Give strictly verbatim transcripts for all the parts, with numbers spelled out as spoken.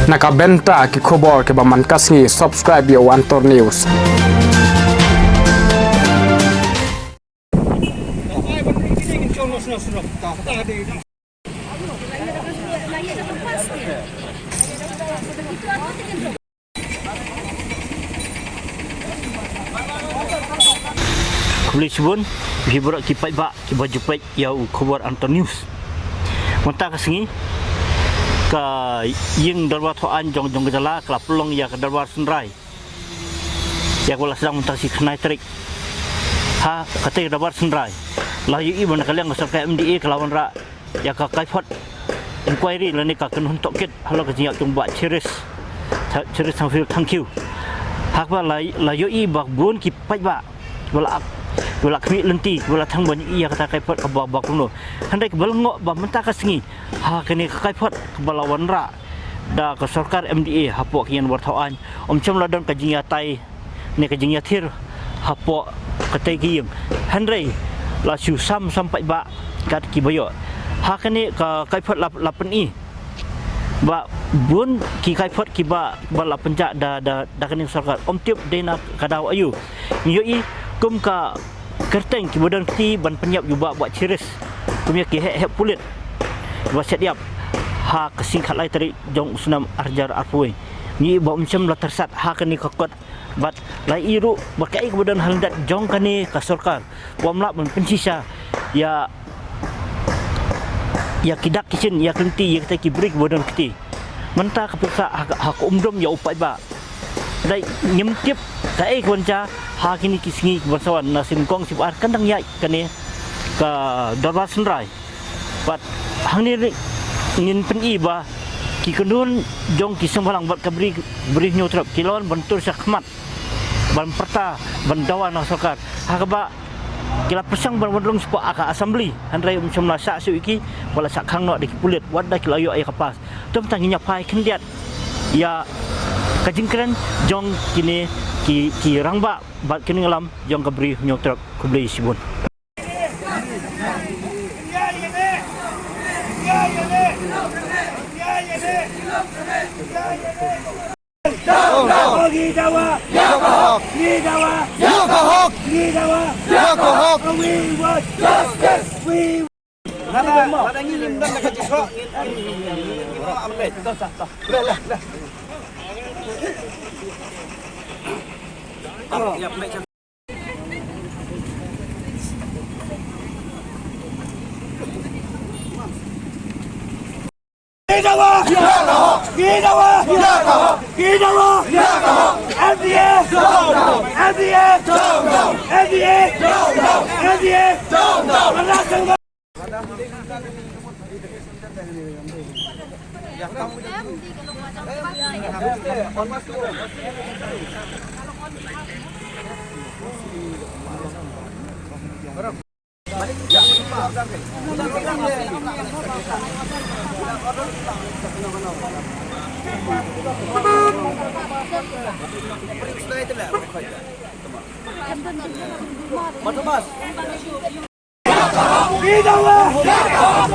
Na ka bynta ki khubor kiba man ka sngi, subscribe ïa u Antor News. Khublei shibun, phi baroh ki paidbah kiba ju peit ïa u khubor Antor News. Mynta ka sngi, ka ïing dorbar thaw aiñ jong, jong ka jylla ka la pynlong ïa ka dorbar synrai. Ïa kaba la sdang mynta shi khyndai tarik. Ha kata ka dorbar synrai, la ïohi ba na ka liang ka sorkar M D A ka la wanrah ïa ka kaiphod inquiry lane ka kynhun tohkit halor ka jingïap jong u Bah Cherish, Cherish Sangphil Thangkhiew. Ha kaba la, la ïohi ba bun ki paidbah kiba la, kiba la khmih lynti, kiba la thang ban ïohi ïa kata ka kaiphod kaba, ba kumno. Hynrei kaba lyngngoh ba mynta ka sngi, ha kane ka kaiphod kaba la wanrah da ka sorkar M D A hapoh ka ïing dorbar thaw aiñ, ym shym la don ka jingïatai ne ka jingïathir hapoh katei ka ïing. Hynrei la shu sam, sam paidbah kat kiba ïoh. Ha kane ka kaiphod la, la pyni ba bun ki kaiphod kiba, ba la pynjah da, da, da kane ka sorkar, ym tip dei na ka daw aïu. Ngi ïohi kum ka kyrteng kiba don kti ban pynïap ïa u Bah, Bah Cherish kum ïa ki heh, heh pulit ba shet ïap ha ka sngi khatlai tarik jong u snem arhajar arphew wei. Ngi ïohi ba ym shym la tyrsad ha kane ka kot bad la ïohi ruh ba kaei kaba don ha lyndet jong kane ka sorkar, ba ym lah ban pynshisha ïa, ïa ki dak ki shin, ïa ki lynti, ïa kita ki briew kiba don kti. Mynta ka pyrsa ha, ha ka umdum ïa u paidbah. Dei ngim tip kaei ka ban jia ha kine ki sngi kiban sa wan, na sien kong sien ar kan dang ïaid kane ka dorbar synrai. Bad hangne ngin pyni ba ki kynhun jong ki seng bhalang bad ka Bri, Bri Hynñiewtrep ki la wan ban tur sha khmat ban pyrta, ban dawa na sorkar. Ha kaba ki la pyrshang ban wan rung shapoh ka assembly, hynrei ym shym la shah shuh ïa ki, ba la shah khang noh da ki pulit, wat da ki la ïoh ïa ka pass. Te mynta ngin ïa phai khyndiat ïa ka jingkren jong kine ki, ki rangbah bad ki nongïalam jong ka Bri Hynñiewtrep. Khublei shibun. Ngi dawa. Ngi dawa. Ngi dawa. Ngi dawa. We want justice. We Ngi dawa! Ngi dawa! Ngi dawa! M D A! M D A! M D A! M D A!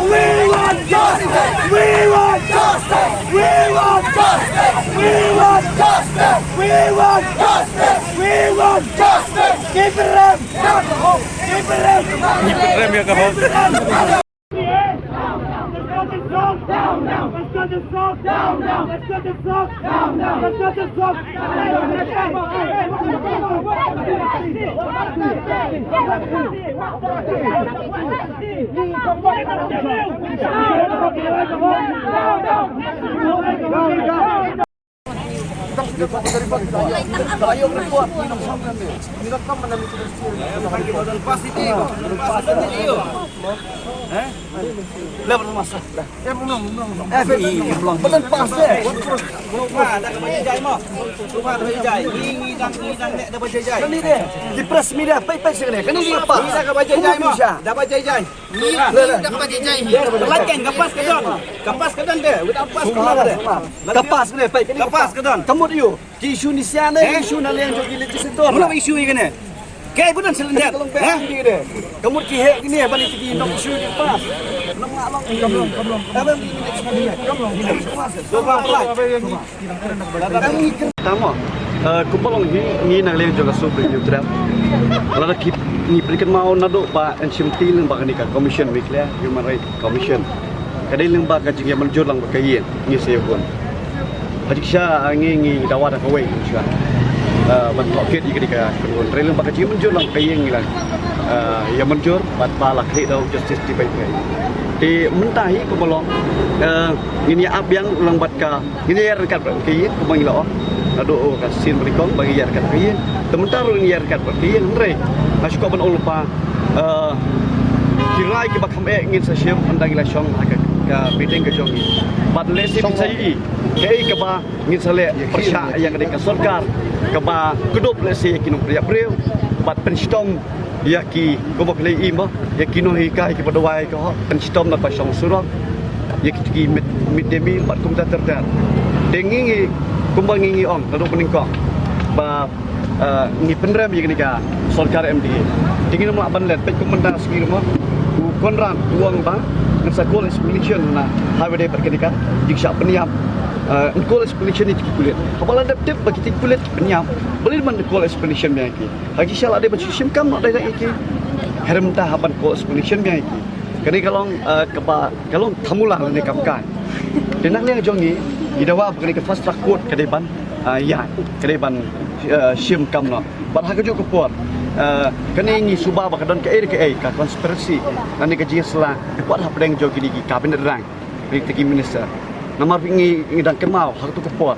We want justice! We want justice! We want justice! We want justice! We want justice! We want justice! Keep it up! Keep it up! Keep it up! Let's go to Sok! Down, down! Let's go to Sok! Down, down! Let's go to Sok! Down, down! Let's go to Sok! Ki press media, peit, peit sha kane. Kane ki pass. Da ba jai jai mo. Da ba jai jai. Ka pass ka don. Ka pass ka don de. Ka pass ka don. Ka pass ka don. Ka mut ïa u. Ki issue ni sha ne, issue na liang jong ki legislator. Mula issue ïa kane. Kei bunan silindet. Ha? Kamut ki heh kini ban iti ki nok shu ki pas. Long la long. Kam long, kam long, kam long. Kam long. Kam long. Kam long. Tamo. Eh, kumba long hi ngi na liang jong ka Supreme Youth Rep. Lada ki ngi pynkan mau naduh ba en shim ti lyngba kane ka Commission Meghalaya Human Rights Commission. Ka dei lyngba ka jingïamynjur lang ba ka ïing ngi sa ïakun. Ha jingshisha ngi ngi dawa da kawei ngi shuwa. Eh, ban tohkit ïa kane ka kynhun. Dei lyngba ka jingïamynjur lang ba ka ïing ngi la, eh, ïamynjur bad ba la khlieh da u Justice T. Bai Bai. Te mynta hi kumba long, eh, ngin ïa ap biang lang bad ka Ngin ïa ryngkat bad ka ïing kumba ngi la ong. Naduh ka sien ba nyngkong ba ngin ïa ryngkat bad ka ïing. Te mynta ruh ngin ïa ryngkat bad ka ïing hynrei nga shu kwah ban ong lypa, eh, ki rai kiba kham eh ngin sa shim ynda ngi la shong ha ka, ka meeting ka jong ngi. Bad lehse phin sa ïohi kaei kaba ngin sa leh pyrshah ïa ka dei ka sorkar kaba kdup lehse ïa ki nongpynïap briew bad pynshitom ïa ki, kumba phi la ïohi mo, ïa ki nonghikai kiba duwai ka hok, pynshitom na ka shong surok, ïa ki, ki mid, mid day meal bad kumta ter ter. Te ngi ngi, kumba ngi ngi ong naduh ba nyngkong ba, eh, ngi pynrem ïa kane ka sorkar M D A. Te ngin ym lah ban leh, peit kum mynta sngi mo, u Conrad u ong ba ngin sa call explanation na highway day bad kane ka jingshah pynïap. Eh, ngin call explanation ïa ki pulit. Haba la dep tip ba ki pulit ki pynïap, balei ban call explanation ïa ki? Ha jingshisha la dei ban shu shim kam noh direct ïa ki. Hynrei mynta hap ban call explanation biang ïa ki. Kane ka long, eh, kaba, ka long thamula lane kam kai. Te na liang jong ngi, ngi dawa ba kane ka fast track court ka dei ban, eh, ïa, ka dei ban, eh, shim kam noh. Bad ha kajuh ka por, eh, kane ngi sngewbha ba ka don kaei kaei ka conspiracy lane ka jingïasylla ka kwah hapdeng jong kine ki cabinet rank. Ri ki minister. Namar ngi, ngi dang kynmaw ha kato ka por.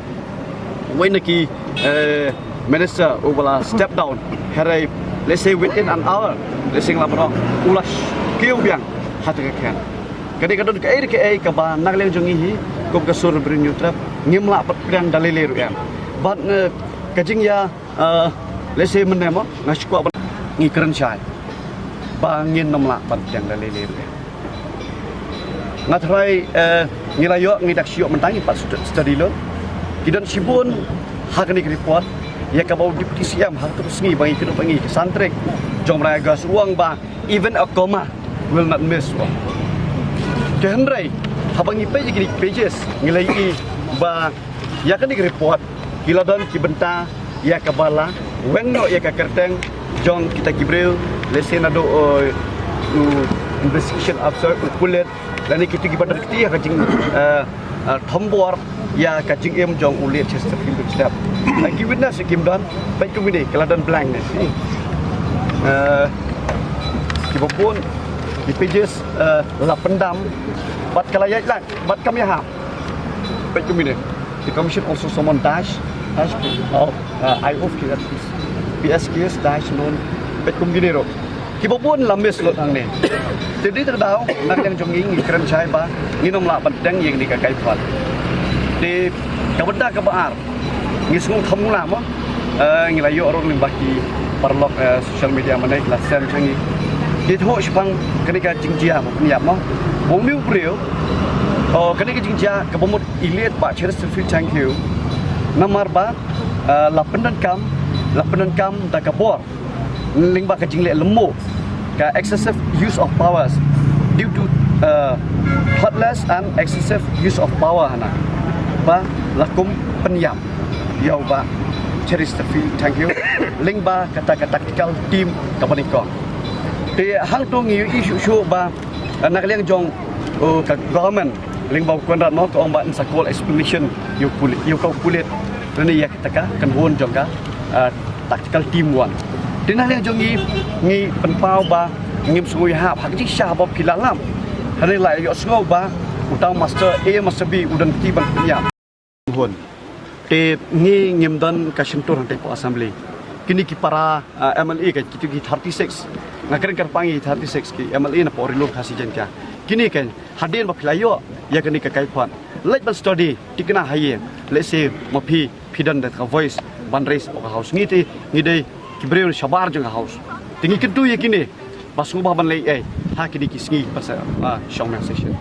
Wei na ki, eh, minister uba la step down. Hynrei, let's say within an hour, let's say ngi la baroh u la kiew biang ha kata ka khein. Ka dei ka don kaei kaei kaba na liang jong ngi hi kum ka Supreme Youth Rep ngim lah ban pdiang da lei lei ruh em. Bad, eh, ka jingïa, eh, let's say mynne mo nga shu kwah ban ngi kren shai ba ngin ym lah ban pdiang da lei lei ruh em. Nga tharai, eh, ngi la ïoh, ngi dak shu ïoh mynta ngi pat stud-, study lut. Ki don shibun ha kane ka report ïa kaba u Deputy C M ha kato ka sngi ba ngi kynduh ba ngi ka san tarik jong u bnai August u ong ba even a comma will not miss, u ong. Te hynrei haba ngi peit ïa kine ki pages ngi la ïohi ba ïa kane ka report ki la don ki bynta ïa kaba la weng noh ïa ka kyrteng jong kita ki briew, let's say naduh, uh, u investigation officer, u pulit, lane kito kiba don kti ïa ka jing, uh, uh, thombor ïa ka jingim jong u late Chesterfield Step. Uh, ki witness kim don, peit kumne ki la don blank ne. Uh, kiba bun ki pages, uh, la pyndam bad ka la ïaid lang bad kam ïahap. Peit kumne. The commission also summoned dash, dash, oh, uh, I O P S, P S K S dash known. Peit kumne ruh. Kiba bun la miss lut hangne. Te dei ta ka daw na liang jong ngi ngi kren shai ba ngin ym lah ban pdiang ïa kane ka kaiphod. Te ka bynta kaba ar ngi sngew thamula mo. Eh, ngi la ïoh ruh lyngba ki paralok, eh, social media mynne ki la send sha ngi. Ki thoh shaphang kane ka jingjia ba pynïap mo. Ba une u briew, oh, kane ka jingjia kaba mut i late Bah Chesterfield Thangkhiew. Namar ba, eh, la pyndonkam, la pyndonkam da ka bor lyngba ka jingleh lyngngoh, ka excessive use of powers due to, uh, thoughtless and excessive use of power hana. Ba la kum pynïap ïa u Bah Chesterfield Thangkhiew lyngba kata ka tactical team kaba nyngkong. Te hangto ngi ïohi shuh shuh ba, uh, na ka liang jong, uh, ka government lyngba u Conrad mo ka ong ba yn sa call explanation ïa u pulit, ïa u ka u pulit lane ïa kata ka kynhun jong ka, uh, tactical team one. Te na liang jong ngi, ngi pynpaw ba ngim sngewhun hap ha ka jingshisha ba phi la lap. Hynrei la ïohsngew ba uta u master A, master B u don kti ban pynïap. Hun. Te ngi ngim don ka shyntur hangtei hapoh Assembly. Kine ki para, uh, M L A ka kito ki thirty-six. Nga kren kyrpang ïa ki thirty-six ki M L A na poh Ri Lum Khasi Jaiñtia. Kine ka hadien ba phi la ïoh ïa kane ka kaiphod, leit ban study, thikna ha ïing. Let's say ma phi, phi don da ka voice ban raise ha ka House. Ngi te ngi dei ki briew shabar jong ka House. Te ngi kyntu ïa kine ba sngewbha ban leh ei ha kine ki sngi ba sa, ah, shong meng session.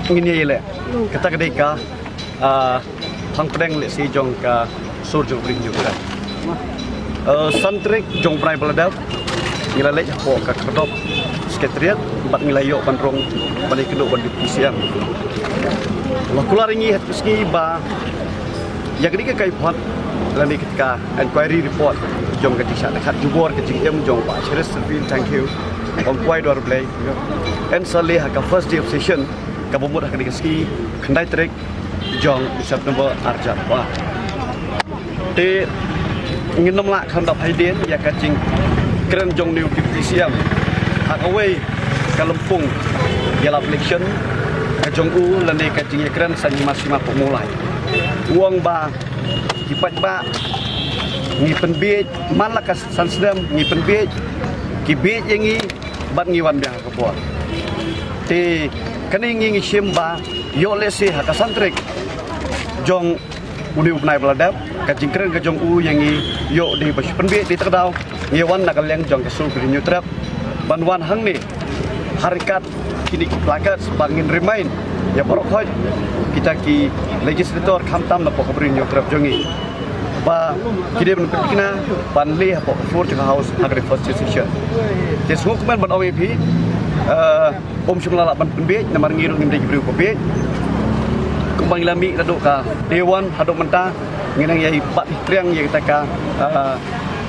ngin ïa leh. Kata ka dei ka, ah, thang pdeng lehse jong ka sur jong u Bri Hynñiewtrep. Ah, san tarik jong u bnai ba la dep ngi la leit hapoh ka khyrdop Secretariat bad ngi la ïoh ban rung ban ïakynduh bad u Deputy C M. La kular ïa ngi ha ka sngi ba ïa ka dei ka kaipot lane ka inquiry report jong ka jingshah dkhot jubor ka jingim jong Bah Cheristerfield Thangkhiew, ong kwai dor Blei. Yn sa leh ha ka first day of session kaba mut ha ka dei ka sngi khyndai tarik jong u September arhajar arphew ar. Te ngin ym lah khlem da phai dien ïa ka jingkren jong u Deputy C M ha kawei ka lympung ïalap election ka jong u lane ka jingïakren sha hima sima Mawlai. U ong ba ki paidbah ngi pynbiej man la ka san snem, ngi pynbiej, ki biej ïa ngi bad ngi wan biang ha ka por. Te kane ngi ngi shim ba ïoh lehse ha ka san tarik jong une u bnai ba la dep, ka jingkren ka jong u ïa ngi ïoh dei ba shu pynbiej dei ta ka daw ngi wan na ka liang jong ka sur Bri Hynñiewtrep ban wan hangne ha ryngkat kine ki placards ba ngin remind ïa baroh khoit kita ki legislator khamtam na poh ka Bri Hynñiewtrep jong ngi ba ki dei ban pynthikna ban leh hapoh ka floor jong ka House ha ka first session. Te sngewkmen ban ong ïa phi, eh, ym shym la lah ban pynbiej namar ngi ruh ngim dei ki briew ba biej. Kumba ngi la mih naduh ka day one haduh mynta ngi nang ïai bat ïai triang ïa kata ka, ah,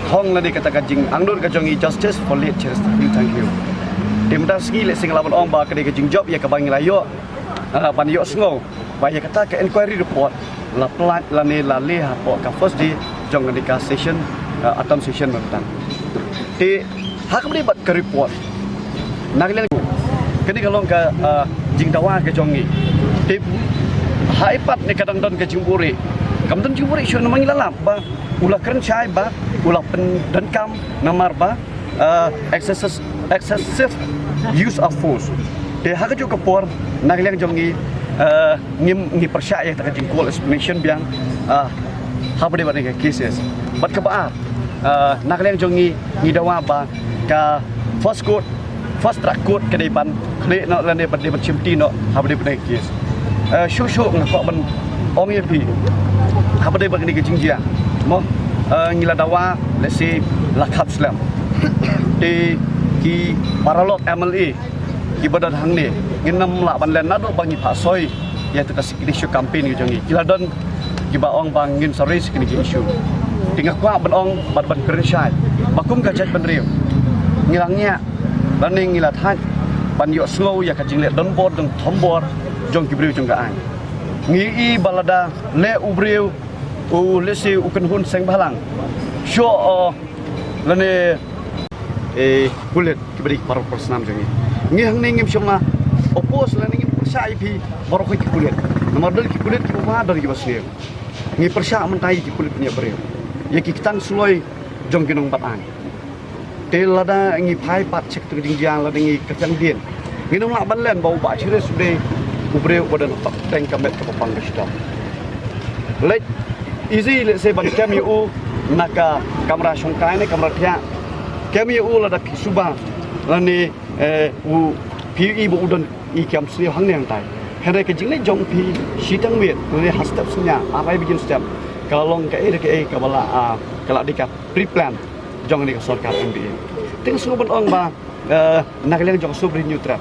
thong lane kata ka jingangnud ka jong i, justice for late Cheristerfield Thangkhiew. Te mynta sngi lehse nga lah ban ong ba ka dei ka jingjop ïa kaba ngi la ïoh, ah, ban ïohsngew ba ïa kata ka inquiry report la pynlait lane la leh hapoh ka first day jong kane ka session, ah, autumn session mynta. Te ha kaba ïadei bad ka report na ka liang kane ka long ka, ah, jingdawa ka jong ngi. Te ha i pat ne ka dang don ka jingbuhrieh, kam don jingbuhrieh shuh namar ngi la lap ba u la kren shai ba u la pyndonkam namar ba, ah, excessive, excessive use of force. Te ha kajuh ka por na ka liang jong ngi, ah, ngi, ngi pyrshah ïa kata ka jing call explanation biang, ah, ha ba dei bad ka cases. Bad kaba ar, ah, na ka liang jong ngi ngi dawa ba ka first court, first track court ka dei ban khleh noh lane ba dei ban shimti noh ha ba dei bad ka case. Eh, shuh shuh nga kwah ban ong ïa phi ha ba dei bad kane ka jingjia mo, eh, ngi la dawa lehse la khap slem. Te ki paralok M L A kiba don hangne ngin ym lah ban len naduh ba ngi phah soi ïa kata ka signature campaign ka jong ngi. Ki la don kiba ong ba ngin sa raise kine ki issue. Te nga kwah ban ong bad ban kren shai ba kum ka jaitbynriew ngi la ngiah lane ngi la thait ban ïohsngew ïa ka jingleh donbor dang thombor jong ki briew jong ka aiñ. Ngi i ba lada leh u briew u lehse u kynhun seng bhalang shuh, eh, lane, eh, pulit kiba dei ki paralok parasnam jong ngi. Ngi hangne ngim shym la oppose lane ngim pyrshah ïa phi baroh ki pulit. Namar don ki pulit kiba bha, don kiba sniew. Ngi pyrshah mynta ïa ki pulit pynïap briew, ïa ki ktang suloi jong ki nongbat aiñ. Te lada ngi phai pat sha kata ka jingjia lada ngi kyrkiang dien, ngin ym lah ban len ba u Bah Cheristerfield u dei u briew uba don ha pateng ka met kaba pang ba shitom. Leit easy lehse ban kem ïa u na ka kamra shongkai ne kamra thiah. Kem ïa u lada phi suba lane, eh, u phi ïohi ba u don i kam sniew hangne hangtai. Hynrei ka jingleit jong phi shiteng miet lane ha step synñia, arai bajin step, ka long kaei re kaei kaba la, ah, ka la dei ka pre-plan jong kane ka sorkar M D A. Te nga sngewbha ban ong ba, eh, na ka liang jong ka sur Bri Hynñiewtrep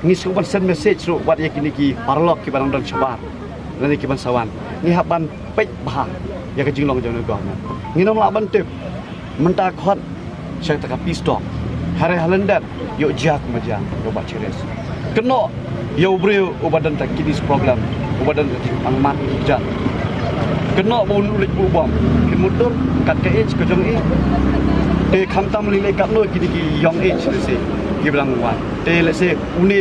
ngi sngewbha ban send message ruh wat ïa kine ki paralok kiba dang don shabar lane kiban sa wan. Ngi hap ban peit bha ïa ka jinglong jong ka government. Ngin ym lah ban tip mynta khot sha kata ka peace talk. Hynrei ha lyndet ïoh jia kumba jia ïa u Bah Cheristerfield. Kynnoh ïa u briew uba don ta kidney problem, uba don ta jingpang mat ïa ki kjat. Kynnoh ba un u leit buh bom, phin mutdur kat ka age ka jong i. Te khamtam lei lei katno kine ki young age lehse kiba dang wan. Te lehse une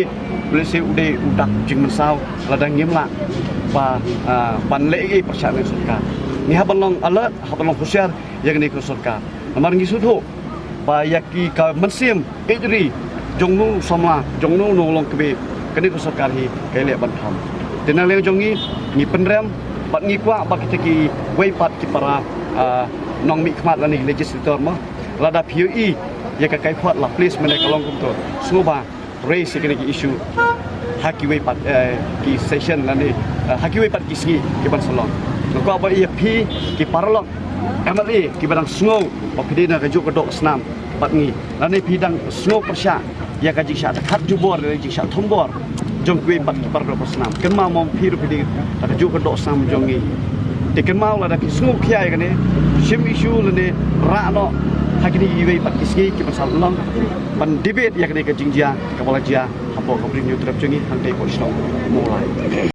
lehse u dei u dak jingmynsaw lada ngim lah ba, ah, ban leh ei ei pyrshah na ka sorkar. Ngi hap ban long alert, hap ban long husiar ïa kane ka sorkar. Namar ngi sngewthuh ba ïa ki ka mynsiem ïeit ri jong u samla, jong u nonglong kbe, kane ka sorkar hi ka leh ban tham. Te na liang jong ngi ngi pynrem bad ngi kwah ba kita kiwei pat ki para, ah, nongmihkhmat lane legislator mo, lada phi ïohi ïa ka kaiphod la place mynne ka long kumto, sngewbha raise ïa kine ki issue. Ha kiwei pat, eh, ki session lane, eh, ha kiwei pat ki sngi ki ban sa long. Nga kwah ban ïa phi ki paralok M L A ki ba dang sngew ba phi dei na kajuh ka doh snam bad ngi, lane phi dang sngew pyrshah ïa ka jingshah dkhot jubor, ïa ka jingshah thombor jong kiwei pat ki para doh para snam. Kynmaw mo, phi ruh phi dei na kajuh ka doh snam jong ngi. Te kynmaw, lada phi sngew khia ïa kane, shim issue lane rah noh ha kine kiwei pat ki sngi ki ban sa long, ban debate ïa kane ka jingjia kaba la jia hapoh ka Bri Hynñiewtrep jong ngi hangtei hapoh shnong Mawlai.